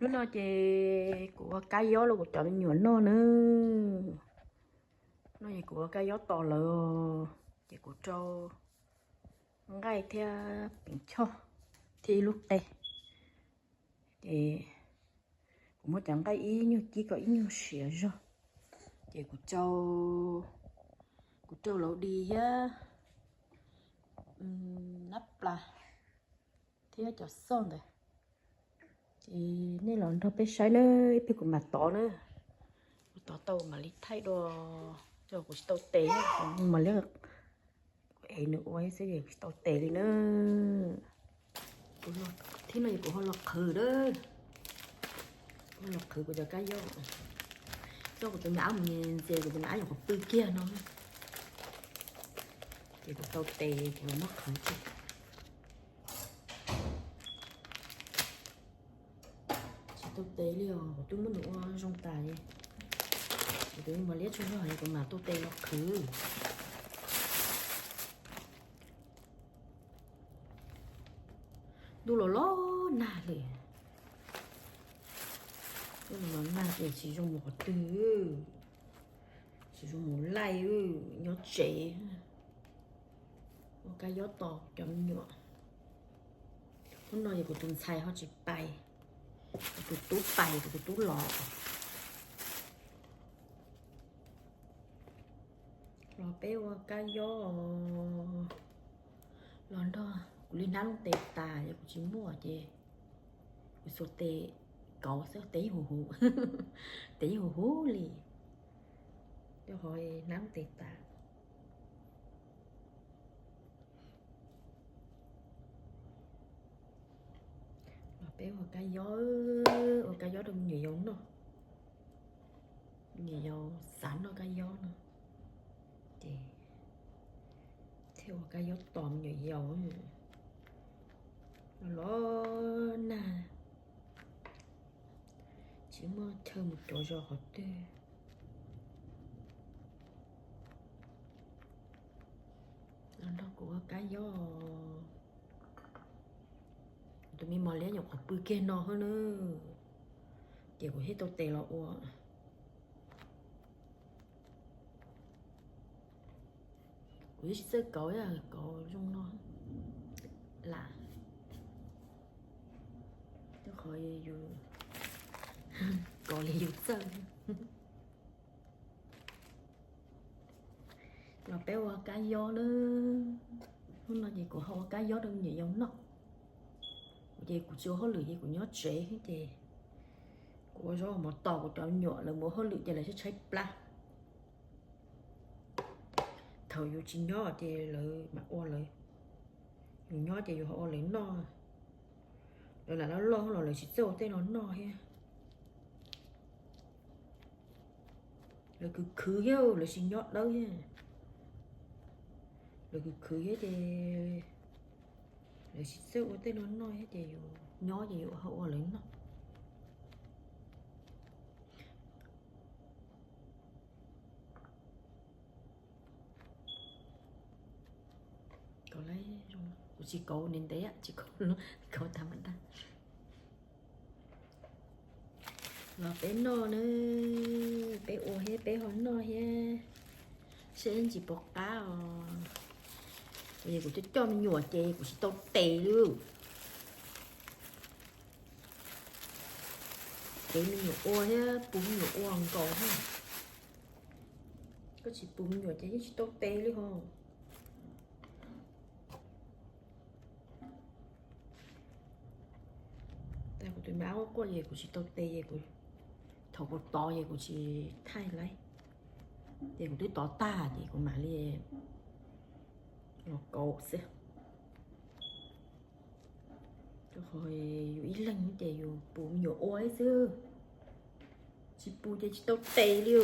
Hnub no ces kuv ua kab yob los kuv cov me nyuam noj na. No ces kuv ua kab yob tos lawv, ces kuv rau nqaij thiab peev choj thiab ib lub qe. Ces kuv muab cov nqaij ib nyuag kib kom ib nyuag siav zog, ces kuv rau, kuv rau lauj dis thiab nab plas thiab cov xoj ntawd. Ces nej los nrog peb saib na, ib pliag kuv mam tov na. Kuv tov tau mam li thaij dua, kuv tsis tau tes, kuv mam li, kuv ev nws ua xwb, tsis tau tes li na. Thiab no es kuv ho los qhwv na, kuv los qhwv kuv cov kab yob, coj kuv tus me ab mus ntxias kuv tus me ab nyuam qhuav pw kiag no. Ces kuv tau tes kuv muab qhwv tso. Tsis tau tes li os, kuv twb muab nws ua zoo tas li. Kuv tus me mos liab tsaug zog es kuv mam tau tes los qhwv. Ntuj los los nag li. Ntuj los los nag ces tsis zoo mus qhov twg, tsis zoo mus laij, nyob tsev ua kab yob tos cov me nyuam. Hnub no es kuv tus ntxhais ho tsis pais, kuv tus tub pais, kuv tus tub los. Los peb ua kab yob, los nrog kuv li hnab looj tes tas es kuv tsis muaj ces kuv xuas tes kauv xwb, tes yeej huv huv, tes yeej huv huv li. Rau qhov hnab looj tes tas. Los peb ua kab yob, ua kab yob rau me nyuam yaus noj. Me nyuam yaus xav noj kab yob no, ces thiaj ua kab yob tos me nyuam yaus. Los los nag, tsis muaj chaw mus cuav zos qhov twg. Los nrog kuv ua kab yob. Kuv tus me mos liab nyuam qhuav pw kiag no hab na, ces kuv thiaj tau tes los ua. Kuv yeej tsis txawj kauv, kauv zoo no lam, rau qhov yus kauv li yus txawj. Los peb ua kab yob na. Hnub no ces kuv ho ua kab yob rau me nyuam yaus noj. Kuv ces kuv tsis ua hauj lwm ces kuv nyob tsev xwb ces kuv ua zaub mov tos kuv cov me nyuam, lawv mus ua hauj lwm ces lawv tshaib tshaib plab. Thaum yus tsis nyob ces lawv mam ua lawv, yus nyob ces yus ho ua lawv noj. Lawv lam loj loj los lawv tsis txawj ua tej no noj thiab. Lawv khwv khwv thiab, lawv tsis nyob dawb thiab. Lawv khwv khwv thiab ces lawv tsis txawj ua tej no noj thiab ces yus nyob ces yus ho ua lawv noj. Kauv, kuv tsis kauv ntev ntev, tsis kauv, kauv tas mas dag. Los peb noj na, peb ua thiab peb ho noj thiab, seb ntsis puas qab os. Kuv coj coj me nyuam ces kuv tsis tau tes li. Kev me nyuam ua thiab pub me nyuam ua nkaus thiab. Koj tsis pub me nyuam ces yeej tsis tau tes li ho. Kuv tus me ab quaj quaj ces kuv tsis tau tes es kuv, thaum kuv tov ces kuv tsis thaij lawm, ces kuv twb tov tag ces kuv mam li los kauv xwb. Rau qhov yus ib leeg ces yus pub me nyuam ua xwb, tsis pub ces tsis tau tes li.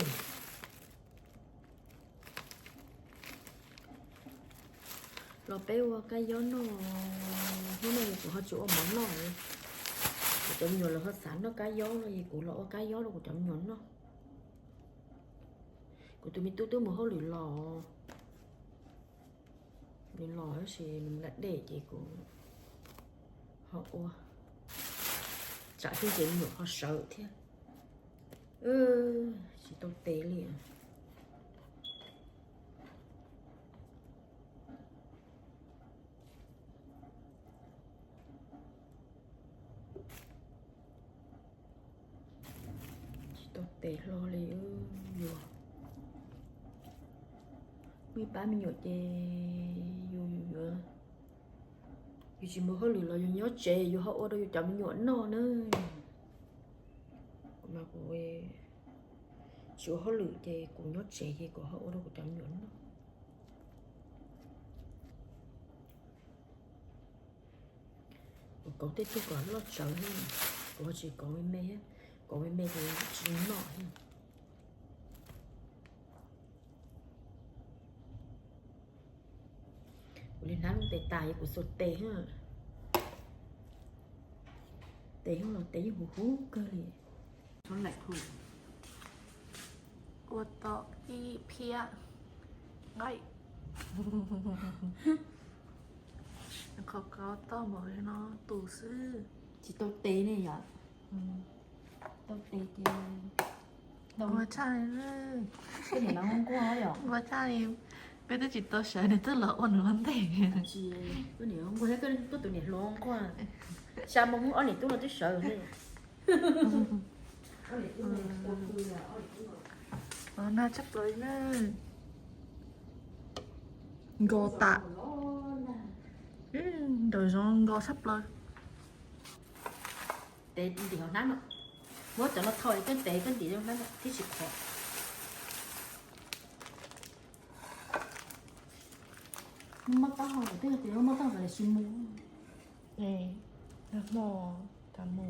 Los peb ua kab yob noj. Hnub no kuv ho tsis ua mov noj, kuv cov me nyuam lawv ho xav noj kab yob no es kuv los ua kab yob rau kuv cov me nyuam noj. Kuv tus me tub twb mus hauj lwm los, nws los tab sis nws mus da dej ces kuv ho ua. Tsam tej ces me nyuam ho sawv thiab. Tsis tau tes li. Tsis tau tes hlo li. Yus, yus pab me nyuam ces yus, yus yuav, yus tsis muaj hauj lwm los yus nyob tsev yus ho ua rau yus cov me nyuam noj na. Kuv mas kuv tsis ua hauj lwm ces kuv nyob tsev ces kuv ho ua rau kuv cov me nyuam noj. Kuv kauv tej tug kom loj tsawv thiab, kuv ho tsis kauv me me thiab, kauv me me ces tsis noj thiab. Kuv li hnab lub tes tas es kuv xuas tes thiab. Tes yeej los tes yeej huv huv kawg li. Ua tau ib phiab nqaij. Qhov kauv toj npaum no tus xwb. Tsis tau tes ne yom. Tau tes ces ua tshaj li. Koj niam los nquag yom. Ua tshaj li, peb twb tsis tau sawv nws twb los ua nws ua ntej. Koj niam nquag thiab koj tus niam hluas nquag. Xa moo ob niam tub no twb sawv ne. Nag tshaj plaws na. Nkos tas. Nram zoov nkos tshaj plaws. Tev ntim hauv hnab no. Muab cov no tho koj tev koj ntim hauv hnab no thiaj tsis qhuav. Muab taub hau, twb yog tias muab taub hau los tsis mus. Hmo, tag hmo.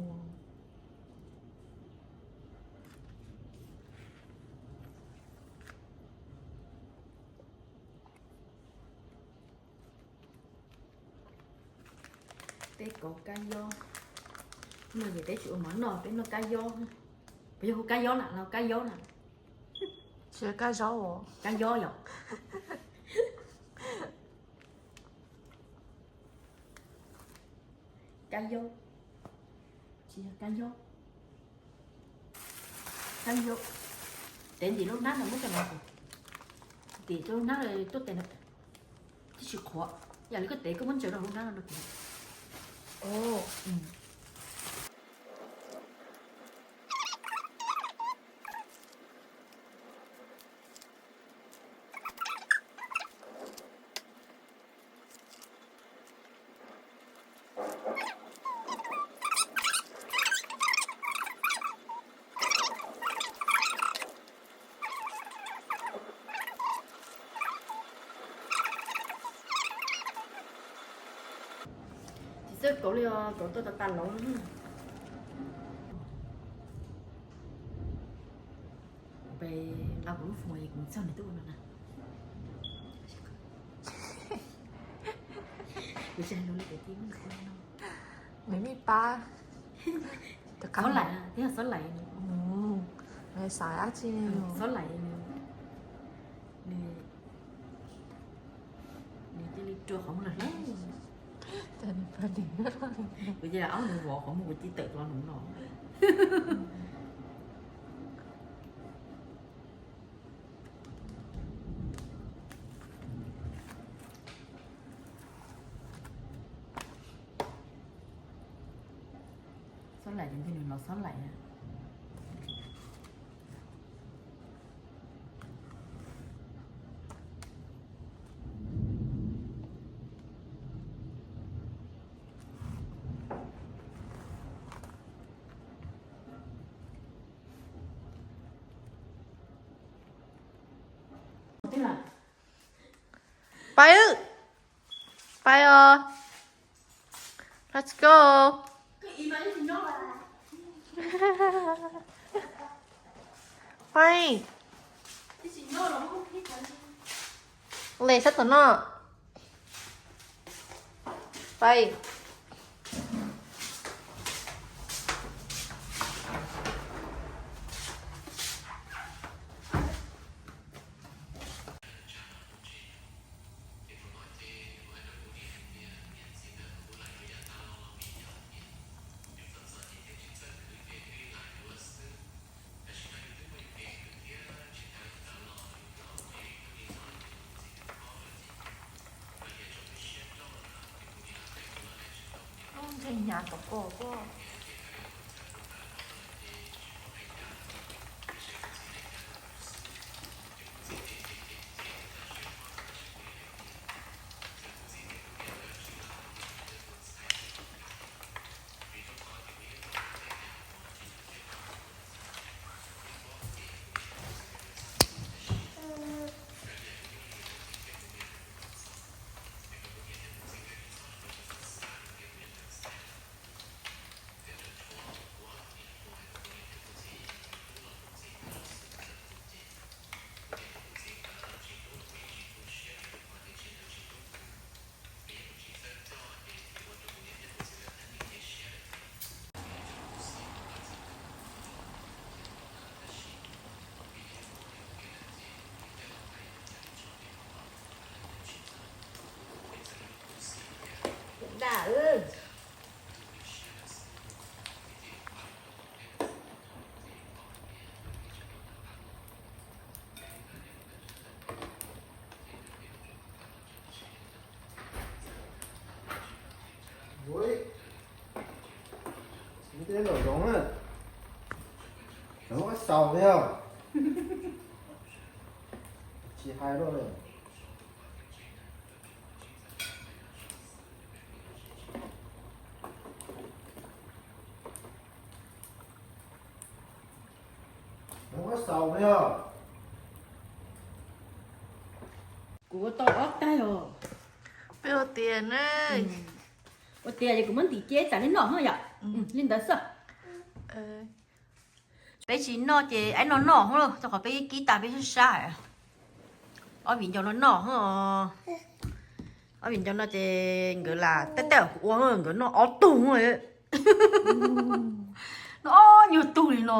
Peb kauv kab yob. No ces peb tsis ua mov noj, peb noj kab yob. Puas yog hu kab yob na los kab yob na? Tsis yog kab zaub os. Kab yob yom. Kab yob. Tsis yog kab yob. Kab yob. Tev ntim lub hnab no muab coj los. Ntim rau lub hnab tuaj tes no. Twb tsis qhuav. Yam li koj tev koj muab ntsaws rau hauv lub hnab no rau kuv. Tsis txawj kauv li os, kauv tau tas tas lauv. Peb nqa kuv lub fum es kuv txog nws twb ua no na. Kuv tsis hais lus li tiag tiag. Nws me pab. Xob laim, twb yog xob laim. Nws xav dab tsi? Xob laim, nws, nws cia li rua qhov muag los hlawv. Kuv cia li ob nws vov qhov muag kuv cia li tawm los nws no. Xob laim ces nws los xob laim. Pais, pais os. Let's go. Pais. Les sab tom no. Pais. Hnyav tom ko ko. Dam. Ui, ub, tej zaum zoov na, zoov ua xaus thiab. Tsis hais lawm. Ua xaus thiab. Kuv ua tau ob taig os. Peb ua tiag ne. Ua tiag ces kuv muab ntim cia ib tsam nej noj ho yom. Li ntawd xwb. Peb tsis noj ces aib noj noj hos, rau qhov peb kib tas peb sab sab. Ob viv ncaus no noj hos. Ob viv ncaus no ces nkawd lam tej tej kuv ua, nkawd noj ob tug. Noj ob nyuag tug li no,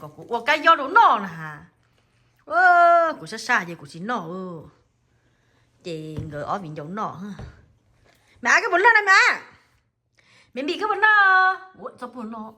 kom kuv ua kab yob rau noj na. Kuv sab sab ces kuv tsis noj. Ces nkawd ob viv ncaus noj. Me ab, koj puas noj na me ab? Me npis, koj puas noj? Ua txob puag noj.